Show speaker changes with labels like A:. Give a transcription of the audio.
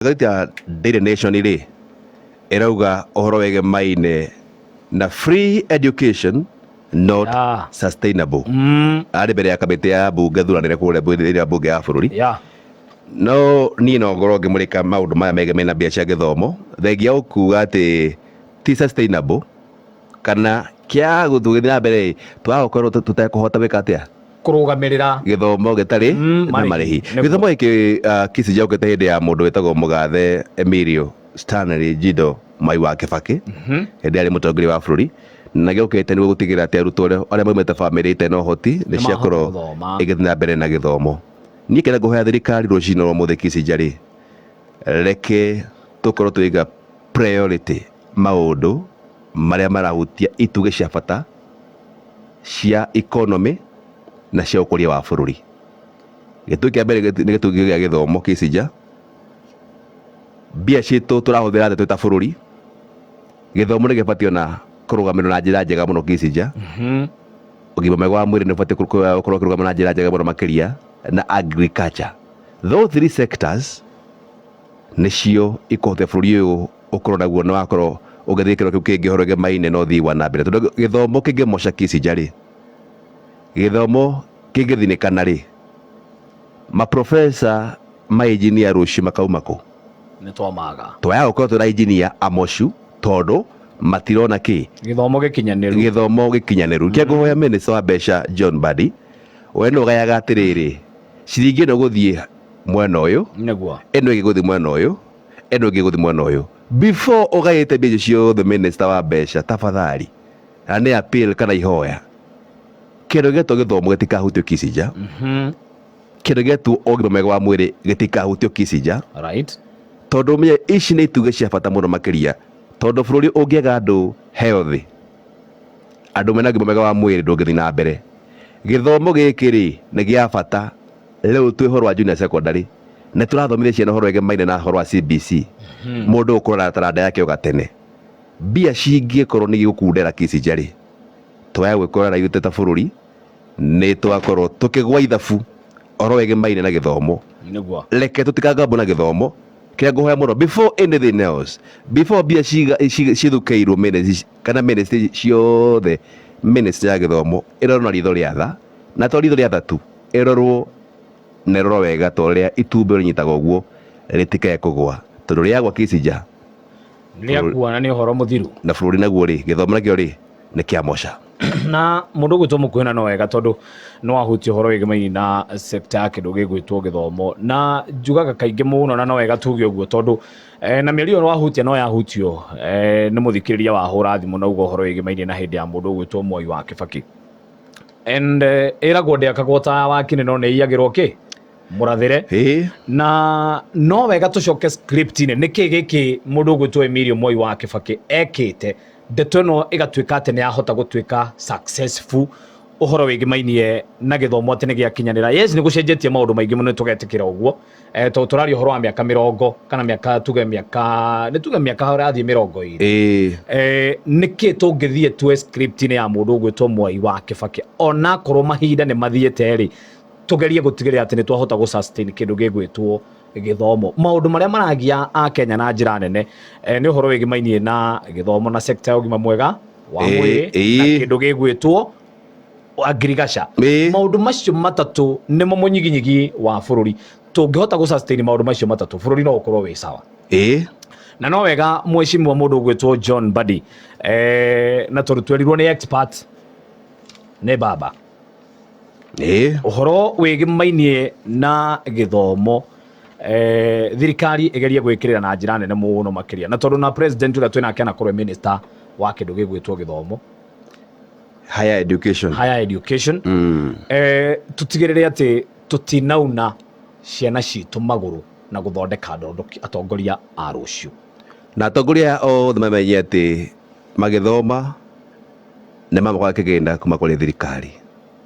A: Ngathĩti ya Daily Nation rĩ ĩrauga ũhoro wĩgemaine na free education not sustainable. Arĩ mbere ya kamĩtĩ ya mbunge thuranĩre kũrĩa thĩinĩ wa mbunge ya bũrũri. No niĩ no ngorwo ngĩmũrĩka maũndũ maya megemene na mbia cia gĩthomo, thengia wa kuga atĩ ti sustainable kana kĩaga gũthiĩ na mbere ĩ, twaga gũkorwo tũtekũhota gwĩka atĩa?
B: Kũrũgamĩrĩra
A: gĩthomo gĩtarĩ na
B: marĩhi.
A: marĩhi.
B: Nĩguo.
A: Gĩthomo gĩkĩ Kisii gĩokĩte hĩndĩ ya mũndũ wĩtagwo mũgathe Emilio Stanley Njindo Mwai wa Kĩbakĩ, hĩndĩ arĩ mũtongoria wa bũrũri, na gĩokĩte nĩguo gũtigĩrĩra atĩ arutwo arĩa maumĩte bamĩrĩ itarĩ na ũhoti nĩ
B: nĩ mahota
A: ciakorwo
B: gũthoma.
A: ĩgĩthiĩ na mbere na gĩthomo. Niĩ kĩrĩa ngũhoya thirikari rũcinĩ rwa ũmũthĩ Kisii rĩ, reke tũkorwo tũiga priority maũndũ marĩa marahutia itugĩ cia bata cia economy na cia ũkũria wa bũrũri. Gĩtugĩ kĩa mbere nĩ gĩtugĩ gĩa gĩthomo Kicinja. Mbia citũ tũrahũthĩra atĩa twĩ ta bũrũri? Gĩthomo nĩ gĩbatiĩ ona kũrũgamĩrĩrwo na njĩra njega mũno Kicinja. Ũgima mwega wa mwĩrĩ nĩ ũbatiĩ gũkorwo ũkĩrũgamĩrĩrwo na njĩra njega mũno makĩria na agriculture. Those three sectors nĩcio ikũhotithia bũrũri ũyũ ũkorwo naguo nĩ wakorwo ũgĩthiĩ gĩkĩro kĩu kĩngĩ ũhoro wĩgemaine na ũthii wa na mbere. Tondũ gĩthomo kĩngĩmoca Kicinja rĩ, gĩthomo kĩngĩthinĩkana rĩ, maprofesa ma engineer rũciũ makauma kũ?
B: Nĩ twamaga.
A: Twaya gũkorwo twĩna engineer amocu tondũ matirona kĩ?
B: Gĩthomo gĩkinyanĩru.
A: Gĩthomo gĩkinyanĩru. Kĩa ngũhoya minister wa mbeca John Mbadi, we nĩ ũgayaga atĩrĩrĩ, ciringi ĩno gũthiĩ mwena ũyũ,
B: Nĩguo.
A: ĩno ĩngĩ gũthiĩ mwena ũyũ, ĩno ĩngĩ gũthiĩ mwena ũyũ. Before ũgaĩte mbia icio ciothe minister wa mbeca, tafadhali, na nĩ appeal kana ihoya, kĩndũ gĩetwo gĩthomo gĩtikahutio Kicinja, kĩndũ gĩetwo ũgima mwega wa mwĩrĩ gĩtikahutio Kicinja, tondũ ũmenye ici nĩ itugĩ cia bata mũno makĩria, tondũ bũrũri ũngĩaga andũ healthy, andũ mena ũgima mwega wa mwĩrĩ ndũngĩthiĩ na mbere. Gĩthomo gĩkĩ rĩ nĩ gĩa bata. Rĩu twĩ ũhoro wa junior secondary nĩ tũrathomithia ciana ũhoro wĩgemaine na ũhoro wa CBC. Mũndũ gũkũra na taranda yake o gatene. Mbia cingĩkorwo nĩ igũkundera Kicinja rĩ, twaya gwĩkora na ithuĩ ta bũrũri nĩ twakorwo tũkĩgwa ithabu ũhoro wĩgemaine na gĩthomo.
B: Nĩguo.
A: Reke tũtikangambwo na gĩthomo. Kĩrĩa ngũhoya mũno before anything else, before mbia cithukĩirwo ministry kana ministry ciothe, ministry ya gĩthomo ĩrorwo na ritho rĩa tha, na to ritho rĩa tha tu, ĩrorwo na ĩrorwo wega ta ũrĩa itumbĩ rĩnyitaga ũguo rĩtikae kũgwa, tondũ rĩagwa Kicinja
B: rĩakua na nĩ ũhoro mũthiru.
A: Na bũrũri naguo rĩ, gĩthomo nakĩo rĩ nĩ kĩa moca.
B: Na mũndũ ũgwĩtwo mũkuhĩ na no wega tondũ no ahutie ũhoro wĩgemaine na sector ya kĩndũ gĩgwĩtwo gĩthomo, na njugaga kaingĩ mũno na no wega tuge ũguo tondũ na mĩario ĩyo wahutia no yahutio nĩ mũthikĩrĩria wahũra thimũ na uga ũhoro wĩgemaine na hĩndĩ ya mũndũ ũgwĩtwo Mwai wa Kĩbakĩ. And ĩragwo ndĩakagwo ta wa kinĩ no nĩ iyagĩrwo kĩ mũrathĩre. Na no wega tũcoke script-inĩ, nĩkĩ gĩkĩ mũndũ ũgwĩtwo Emilio Mwai wa Kĩbakĩ ekĩte ndeto ĩno ĩgatuĩka atĩ nĩ yahota gũtuĩka successful ũhoro wĩgĩmainie na gĩthomo atĩ nĩ gĩakinyanĩra. Yes, nĩ gũcenjetie maũndũ maingĩ mũno, nĩ tũgetĩkĩra ũguo, tondũ tũraria ũhoro wa mĩaka 20 kana mĩaka tuge mĩaka nĩ tuge mĩaka ũrathiĩ 20. Nĩkĩ tũngĩthiĩ tue script-inĩ ya mũndũ ũgwĩtwo Mwai wa Kĩbakĩ onakorwo mahinda nĩ mathiĩte rĩ, tũgerie gũtigĩrĩra atĩ nĩ twahota gũ sustain kĩndũ gĩgwĩtwo gĩthomo. Maũndũ marĩa maragia a Kenya na njĩra nene nĩ ũhoro wĩgĩmainie na gĩthomo na sector ya ũgima mwega wa mwĩrĩ na kĩndũ gĩgwĩtwo agriculture. Maũndũ macio matatũ nĩmo mũnyiginyigi wa bũrũri. Tũngĩhota gũ sustain maũndũ macio matatũ, bũrũri no ũkorwo wĩ sawa. Na no wega mheshimiwa mũndũ ũgwĩtwo John Mbadi, na tondũ twerirwo nĩ expert nĩ baba, ũhoro wĩgĩmainie na gĩthomo, thirikari ĩgerie gwĩkĩrĩra na njĩra nene mũno makĩria, na tondũ na president ũrĩa twĩnake anakorwo e minister wa kĩndũ gĩgwĩtwo gĩthomo,
A: higher education,
B: higher education, tũtigĩrĩre atĩ tũtinauna ciana citũ magũrũ na gũthondeka atongoria a rũciũ.
A: Na atongoria aya othe mamenye atĩ magĩthoma nĩ mamũkaga kĩgĩna kuma kũrĩ thirikari.